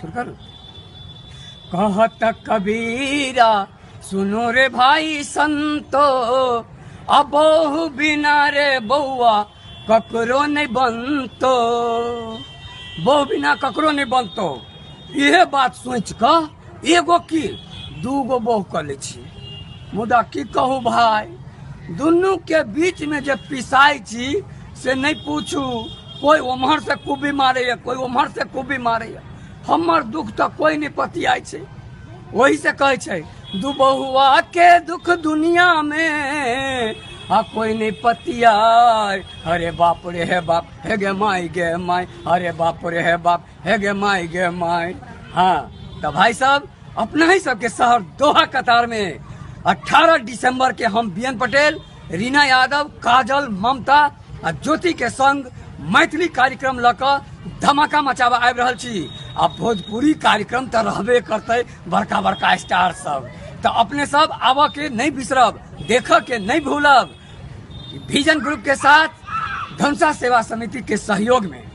शुरू करू। कहत कबीरा सुनो रे भाई संतो, अब बहु बिना रे बौआ ककरो नहीं बनतो, बहु बिना ककरो नहीं बनतो। इहे बात सोचि कऽ एगो की दूगो बहु कऽ लै छी, मुदा की कहू भाई, दुनू के बीच में जे पिसाइ छी से नहीं पूछू। कोई उम्हर से कुबी मारैया, कोई उम्हर से कुबी मारैया, हमर दुख तऽ कोई नहीं पतियाइ छै। वही से कहै छै, दू बहुआ के दुख दुनिया में आ कोई नहीं पतियाय। अरे बाप रे हे बाप, हे गे माय गे माय, अरे बाप रे हे बाप, हे गे माय गे माय। हाँ तो भाई साहब, अपना ही सबके शहर दोहा कतार में 18 दिसंबर के हम बी एन पटेल, रीना यादव, काजल, ममता आ ज्योति के संग मैथिली कार्यक्रम लऽ कऽ धमाका मचाबऽ आबि रहल छी। आ भोजपुरी कार्यक्रम तऽ रहबे करतै, बड़का बड़का स्टार सब। तऽ अपने सब आबऽ के नहीं बिसरब, देखऽ के नहीं भूलब। विजन ग्रुप के साथ धनुषा सेवा समिति के सहयोग में।